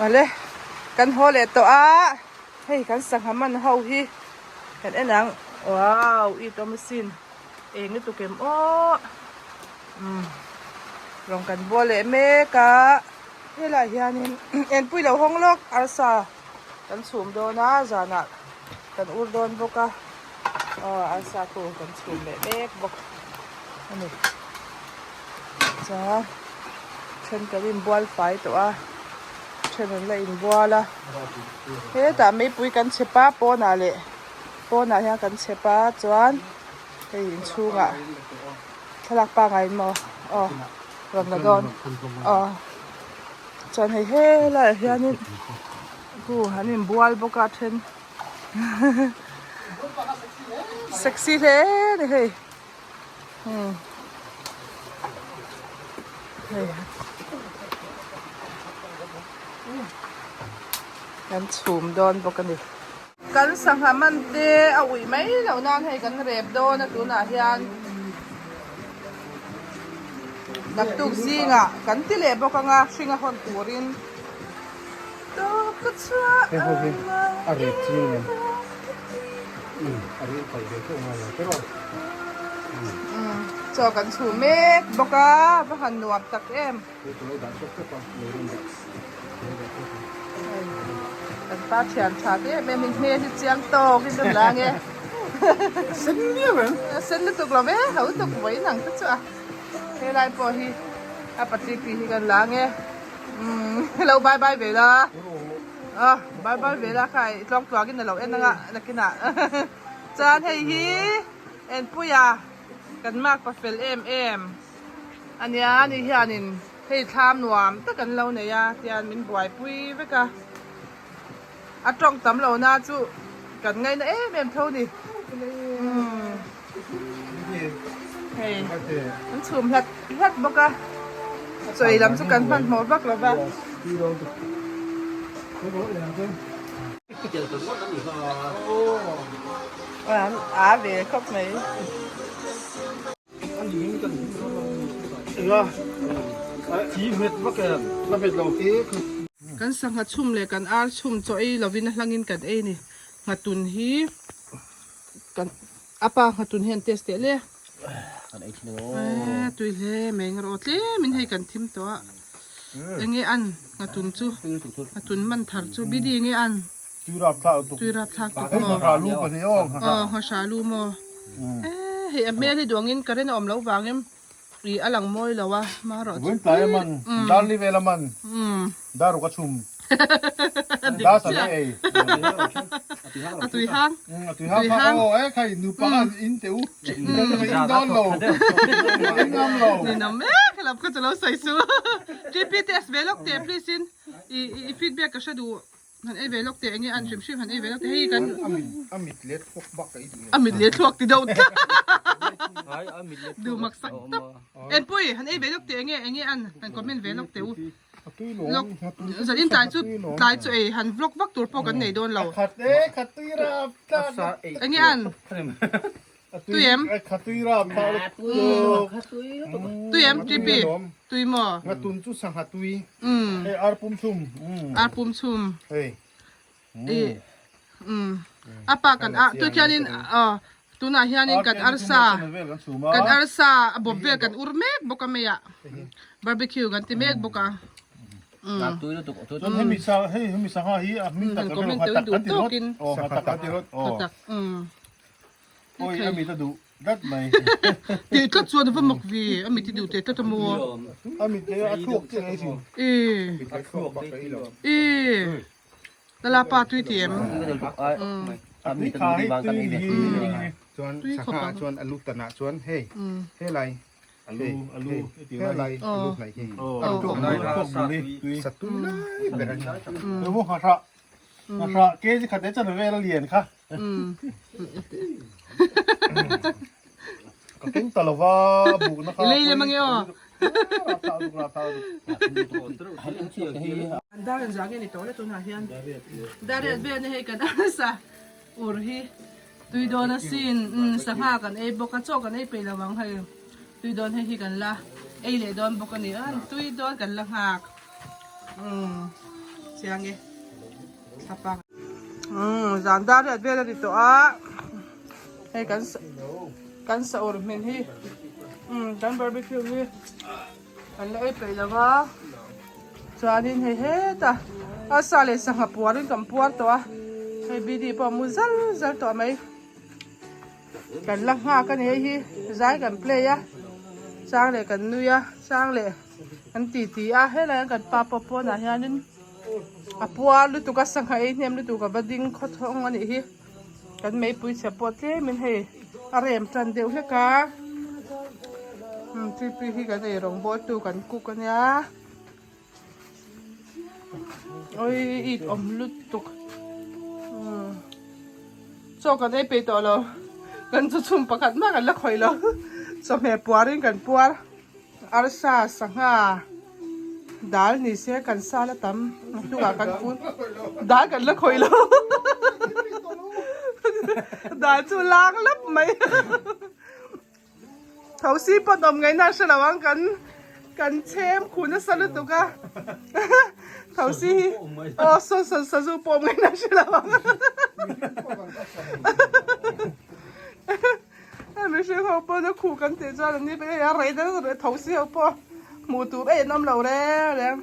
Awle kan haw leh tawh a, hei kan sangha man ho hi kan en ang, wow it awm asin eng lutuk em aw umm rawn kan bual leh mek a, helaiah hianin enpui lo hawng lawk arsa kan chhum dawn a zanah kan ur dawn bawk a aw arsa khu kan chhum leh mek bawk a ni chuan then kan inbual fai tawh a then an la inbual a hetah meipui kan chhep a pawnah leh pawnah hian kan chhep a chuan hei inchhungah thlalak pangai in maw aw rawn la dawn aw. Chuan hei helaiah hianin khu an inbual bawk a then sexy hle a ni hei umm hei kan chhum dawn bawk a ni. Kan sangha man te a uih mai loh nan hei kan rep dawn a tunah hian naktuk zingah kan ti leh bawk anga hring a hawn turin chaw kan chhu mek bawk a va han nuam tak em. Kan pa thian tha te em em in hmel hi chiang tawk in rawn la nge. Sen viau em? Sen lutuk lo ve, ho tuk vawiin ang te chu a. Helai pawh hi a patling tih hi kan la nge. Umm hello bye bye ve la. Ah bye bye ve la kha i tlawng tluang in a lo en anga nakinah. Chuan hei hi Enpuia kan makpa fel em em. Ania ani hianin hei thlam nuam tak an lo nei a tian min buaipui vek a, a tawng tam lo na chu kan ngaina em em tho ni umm hei an chhum hlat hlat bawk a chawi lam chu kan hmanhmawh vak lo va. A ve khawp mai. Kan sangha chhum leh kan ar chhum chaw ei lovin a hlangin kan ei ni. Nghatun hi kan a pa nghatun hian test teh le. Eee tui hle mai nga rawh tlem in hei kan thim tawh a. Enge an nghatun chu nghatun man thar chu bidi enge an. Tui rap thlak tuk maw? Aw nghahra lu maw? Eee hei a hmel hi duangin current a awm loh vangin ih a lang mawi lo a marawh chu tlai a man darli vel a man daruk a chhum dar sa leh ei a tui hang a tui hang kha aw e khai nupa khan in teh u in dawn lo in ngam lo ninawm e khelap kha chu lo sawi su TP test ve lawk teh please in i feedback ka hre duh. Han ei ve lawk teh enge an hrim hrim han ei ve lawk teh hei kan a mit let thluak bak ka ei duh a mit let thluak ti deuh tlat duh mak sak tap enpui han ei ve lawk teh enge enge an han comment ve lawk teh u lawk zan in tlai chu tlai chu ei han vlog vak tur pawh kan nei dawn lo khat e khat tui rap tlat enge an Tui em? Kha tui rap thlak lutuk. Tui em TP? Tui maw? Ngatun chu sangha tui. Hei ar pum chhum. Ar pum chhum. Hei. A pa kan a tui khianin tunah hianin kan arsa kan arsa a bawp vel kan ur mek bawk a mei ah barbecue kan ti mek bawk a. Chuan hemi sa hei hemi sangha hi a hming tak comment teuh duh tawkin. Sangha tak ti rawt. Sangha tak. Oi a mit a duh dat mai. Teh tlat chuan a va mak ve, a mit i duh teh tlat a maw? A mit te a thluak chiah ei thin. Ee. A thluak bak ka ei lo. Ee. Lala pa tui ti em? A tui kha hei tui hi. Chuan sangha chuan a lu tan ah chuan hei helai alu alu helai alu hnai hi a thluak bul hi tui. Sa tui lai ber a ni. Ewu nghahrah nghahrah kg khat e chan vel a lian kha. Ka keng ta lova bukna kha. Lei lem ange aw. Dar an zah nge ni tawh le tunah hian. Dar riat vel ni hei kan arsa ur hi tui dawn asin sangha kan ei bawk a chaw kan ei peih lo ang hei tui dawn hei hi kan la ei leh dawn bawk a ni a tui dawn kan la nghak. chiang e thlapa umm zan dar riat vel a ni tawh a hei kan kan sa ur hmin hi umm kan barbecue hi kan la ei peih lo va chuanin hei hetah a sa leh sangha puarin kan puar tawh a hei bd pawh a mu zal zal tawh mai. Kan la nghak a ni hei hi zai kan play a chang leh kan nui a chang leh kan ti ti a helai ah kan pa pawh pawnah hianin a puar lutuk a sangha ei hnem lutuk a va ding khawthawng a nih hi kan meipui chhe pawh tlemin hei a rem tan deuh hlek a tui hi kan ei rawngbawl tu kan cook a nia. Oi it awm lutuk chaw kan ei peih tawh lo kan chu chhum pakhat mah kan la khawih lo chawhmeh puarin kan puar arsa sangha dal ni se kan sa la tam a hnungah kan fun dal kan la khawih lo dal chu lang lap mai. Thosi pawh dawm ngaihna a hre lo ang kan kan chhem khuh nasa lutuk a thosi hi aw saw saw sazu pawh awm ngaihna a hre lo ang mihring ho pawn a khuh kan tih chuan an ni pawh a rei deuh thosi ho pawh hmuh tur em an awm lo reng reng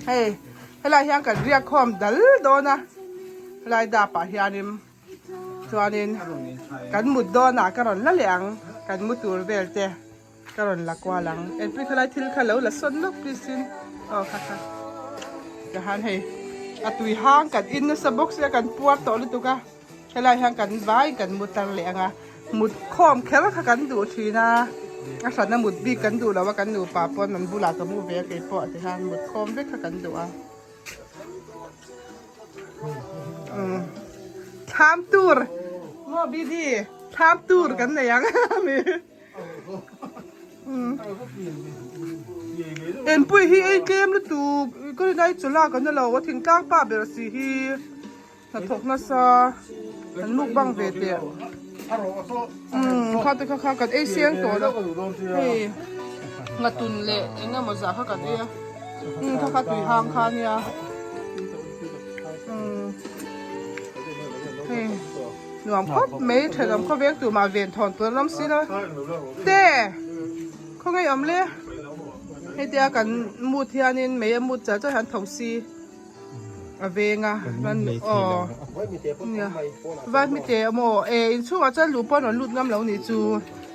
hei helai hian kan riak khawm dal dawn a helai dap ah hianin. Chuanin kan mut dawnah ka rawn la leh ang, kan mu tur vel te ka rawn la kual ang. Engpui khalai thil kha lo la sawn lawk please in aw kha kha. Tihian hei a tui hang kan in nasa bawk sia kan puar tawh lutuk a, helai hian kan vai kan mu tar leh ang a, mut khawm kher kha kan duh thin a, a hrana mut bik kan duh lo a kan nupa pawn an bulah ka mu ve a keipawh tihian mut khawm vek kha kan duh a. Thlam tur maw BD thlam tur kan nei ang mi Enpui hi ei tlem lutuk ka rin ai chula kan lo a thingtlang pa ber si hi hnathawk nasa kan mukbang ve teh kha te kha kha kan ei seng tawh lo hei ngatun leh eng emaw zah kha kan ei a kha kha tui hang kha ania hei nuam khawp mai thenawm khawveng tur mah ven thawn tur an awm si lo te khawngaih awm le hetia kan mut hianin mei a mut char char hian tho si. A veng a van aw nia vai hmite amaw e inchhungah chuan luh pawh an rawn lut ngam lo nih chu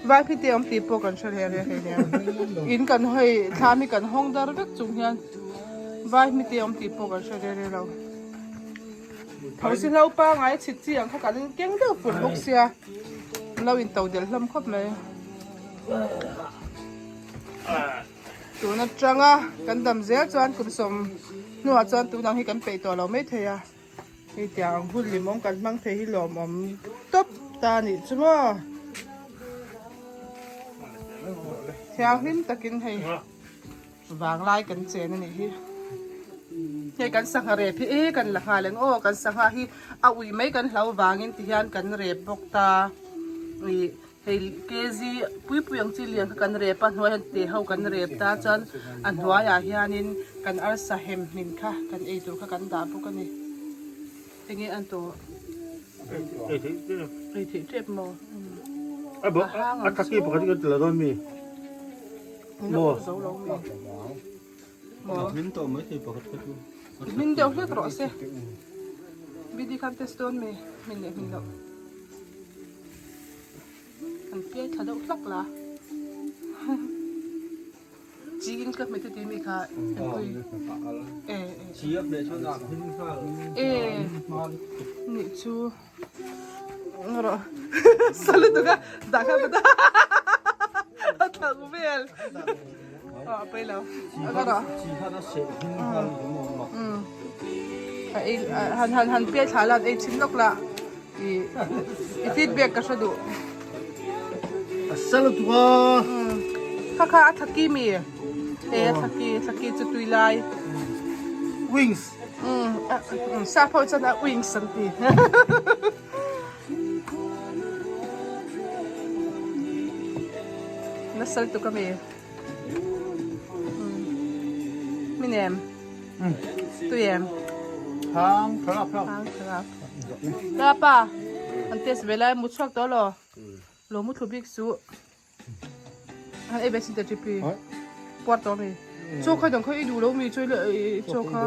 vai hmite awm tih pawh kan hre reng reng hei in kan hawi thlam hi kan hawng dar vek chung hian vai hmite awm tih pawh kan hre reng reng lo thosi hlo pangai chhit chi ang kha kan keng deuh fur bawk sia an lo in to del hlawm khawp mai. Tun atanga kan dam zel chuan kum sawm hnuah chuan tunang hi kan peih tawh lo mai thei a, hei tiang ang hun limawm kan hmang thei hi lawmawm tawp ta a nih chu maw. Thianghlim takin hei vanglai kan chen a nih hi. Hei kan sangha rep hi e kan la nghal ang aw kan sangha hi a ui mai kan hlau vangin tihian kan rep bawk ta ih. Hei kg pui pui ang chi lian kha kan rep a hnuai hian te ho kan rep ta chuan a hnuaiah hianin kan arsa hem hmin kha kan ei tur kha kan dah bawk a ni enge an tawh ei theih tep maw a hang ang chu min lo zo lo mi maw min deuh hlek rawh se bidi khan test dawn mi min leh min loh. An piai thla deuh hlak la. Chi in ka hmete ti mi kha pui. E e. Chi a hmeh chuan a hmin nghal. E. Ni chu. Ngaro. Salu tu ka dah kha bata. A thak vel. A pei lo. Ngaro. Chi khan a seh hmin nghal ni maw mak. Han han han piai thla la ei chhin lawk la. I feedback ka hre duh. A sel lutuk a. Kha kha a thaki mi. E a thaki thaki chu tui lai. Wings. Sa pho chuan a wings an ti. Nasal tuk a mi. Mi nem. Tui em? Hang tharap tharap. Hang tharap. Ta pa. An test ve lai mu chhuak tawh lo. Lo mu thlu bik su. An ei ve sin te TP. Puar tawh mi. Chaw kha dang kha i duh lo mi chaw le chaw kha.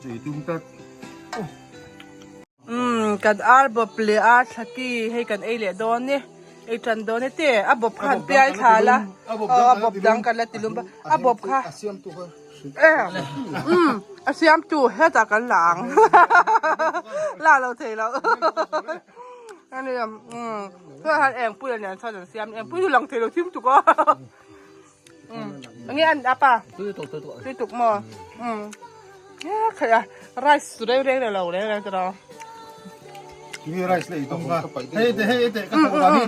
Chei tum tak. Umm kan ar bawp leh ar thlaki hei kan ei leh dawn ni ei tan dawn ni te a bawp kha han piai thla la aw a bawp dang kan la ti lum a a bawp kha a siam tu kha umm a siam tu hetah kan la ang la lo thei lo ani umm chuan han engpui a nen chuan an siam engpui chu lang thei lo thim tuk a. Nge an apa? Tui tuk tui tuk. Tui tuk maw? Um. Khai a rice su reng reng lo reng reng tro. Ni rice le itom ka. Hei te hei te ka thok ni.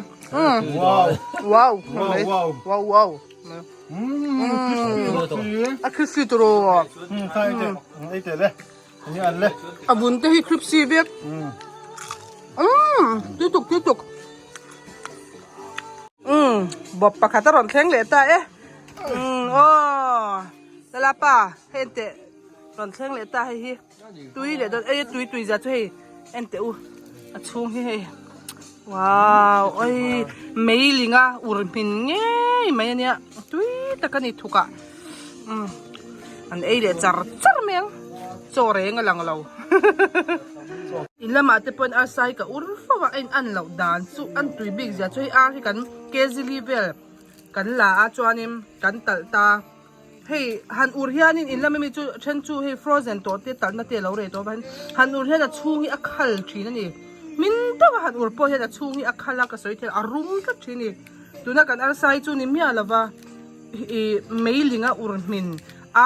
Wow. Wow. Wow wow. Wow. Mm. A crispy tro. Mm khai te. Ei te le. Ni an le. A bun te hi crispy vek. Mm. Mm. Tui tuk tui tuk. Umm bawp pakhat a rawn thleng leh ta e umm aw lala pa hei en teh rawn thleng leh ta hei hi tui leh dawn ei tui tui zia chu hei en teh u a chhung hi hei wow oi mei ling a ur hmin ngei mai ania tui tak a ni thuk ah umm an ei leh char char mai ang chaw reng a lang lo. In lamah te pawhin arsai ka ur fo a, a in an loh dan chu an tui bik zia chu hei ar hi kan kg vel kan la a chuanin kan talh ta hei han ur hianin in lama mi chu then chu hei frozen tawh te talhna te a lo rei tawh avangin han ur hian a chhung hi a khal thin a ni hmin deuh a han ur pawh hian a chhung hi a khal a ka sawi thei a rum tlat thin a ni tuna kan arsai chu ni miah lova ih meiling a ur hmin.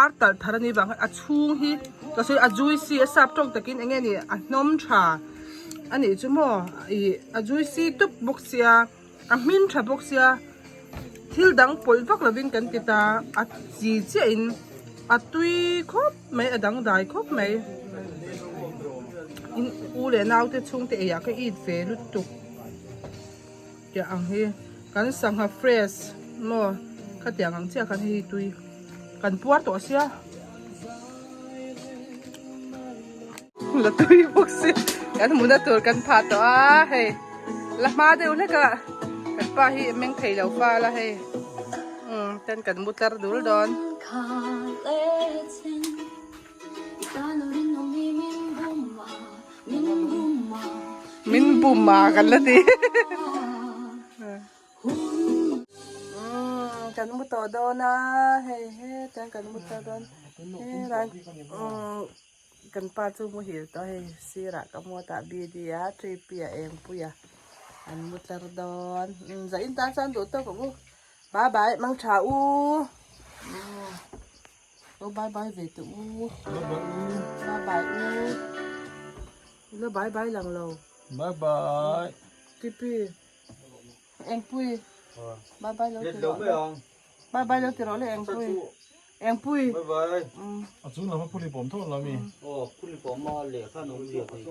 Ar talh thar a nih vang hian a chhung hi ka sawi a juicy a sap tawk takin eng nge ni a hnawm tha a nih chu maw ih a juicy tup bawk sia a hmin tha bawk sia thil dang pawlh vak lovin kan ti ta a chi chiah in a tui khawp mai a dangdai khawp mai in u leh nau te chhung te eiah ka it ve lutuk. Tiang ang hi kan sangha fresh maw khatiang ang chiah khan hei tui kan puar tawh sia la tui bawk si kan hmuhna tur kan phah tawh a hei la hma deuh hlek a kan pa hi a meng thei lo fal a hei umm ten kan mu tlar dul dawn. Min bum a kan la ti. Kan mu tawh dawn a hei heta kan mu tawh dawn helai kan pa chu muhil tawh hei sirah ka mu a tah bd a three p a eng pui a an mu tlar dawn zah in tan chuan duh tawk ang u bye bye mang tha u. Lo bye bye ve teh u. Bye bye u. Lo bye bye lang lo. Bye bye. Tipi. Engpui. Bye bye lo ti rawh. Bye bye lo ti rawh le engpui. Engpui. Bye bye. A chung lam a phuli pawm tho la mi. Aw phuli pawm a lehkha an awm zia thei.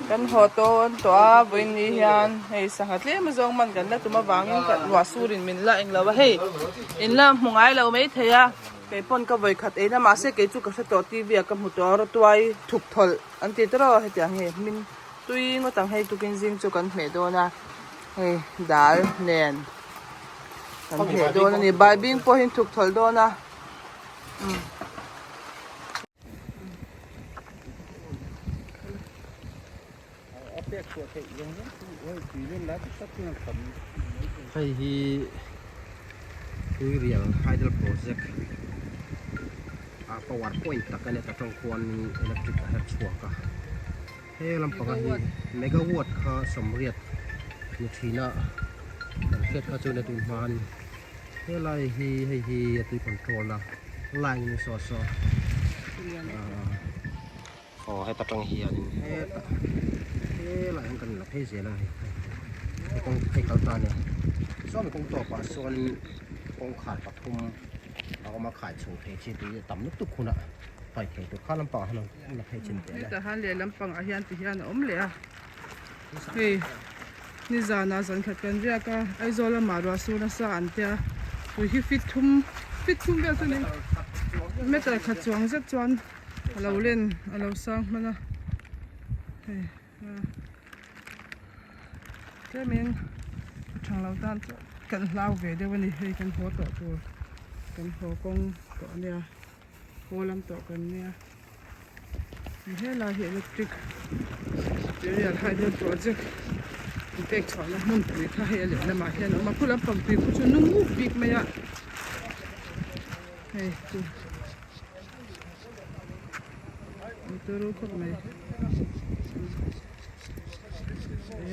Kan haw tawn tawh a vawiin ni hian hei sangha tlem azawng man kan la tum avangin ka luah surin min la englo a hei in la hmu ngai lo mai thei a kei pawn ka vawi khat eina mahse kei chu ka hre tawh T V ah ka hmu tawh a rawtuai thuk thawlh an ti tawrh a hetiang hi hmin tui ngawt ang hei tukin zing chu kan hmeh dawn a hei dal nen kan hmeh dawn a ni baibing pawh hi an thuk thawlh dawn a umm. Hei hi Tuirial Hydel Project a power point tak a ni ta tang khuan electric a her chhuak a he lampanga hi megawatt kha sawmriat ni thin a kan hriat kha chu tun hma a ni helai hi hei hi a tui control a line in saw saw aw heta tang hianin hetah helaiah hian kan la phei zel a hei hei kawng phei kal ta ania chuan kawng tawpah sawn kawngkhar pathum a awm a khai chho thei chi tui a tam lutuk hunah paih thei tur kha lampangah hian an la phei chin teh le. Hetah hian lehlam pangah hian ti hian a awm leh a hei nizanah zan khat kan riak a Aizawl lamah ruah sur nasa an tia tui hi fit thum fit thum vel chu ni. Meter khat chuang zet chuan a lo len a lo sang hman a hei tlemin thang lo tan chuan kan hlau ve deuh a ni hei kan haw tawh tur kan haw kawng tawh a nia haw lam tawh kan nia helai hi electric material hydel project in pek chhuahna hmun pui kha hei a lehlamah hian a awm a khu lampang tui khu chu nung mup bik mai a hei chu motor khawp mai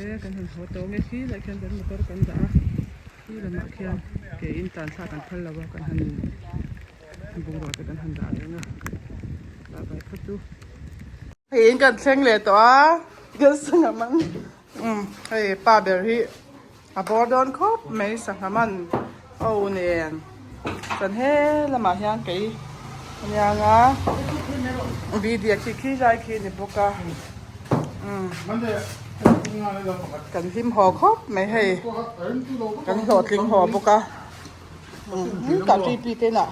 e kan han haw tawh nge khi lai khian kan motor kan dah a khi lamah khian ke in tan thlak an phal lo a kan han bungrua te kan han dah reng a dah bai phawt chu. Hei in kan thleng leh tawh a kan sangha man umm hei pa ber hi a bawr dawn khawp mai sangha man ho nen chuan he lamah hian kei aniang a video khi khi lai khi a ni bawk a umm kan hlim haw khawp mai hei kan hlawhtling haw bawk a. Ka pi pi te inah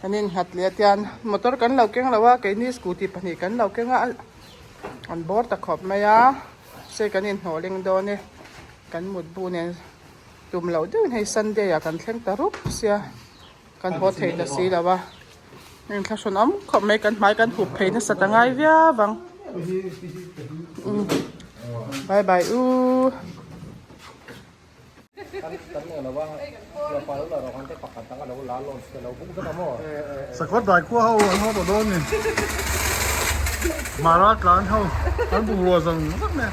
kan innghat leh a tian motor kan lo keng lo a keini scooty pahnih kan lo keng a an bawr ta khawp mai a se kan inhnawh leng dawn e kan mut bu nen tum loh deuhin hei sunday ah kan thleng ta rup sia kan haw thei ta si lo a heng thlahrun awm khawp mai kan hmai kan hup phei nasa ta ngai viau ang bye bye u. Sakawt dai khua ho an haw tawh dawn ni. Mara tlan ho an bungrua zawng vek mai.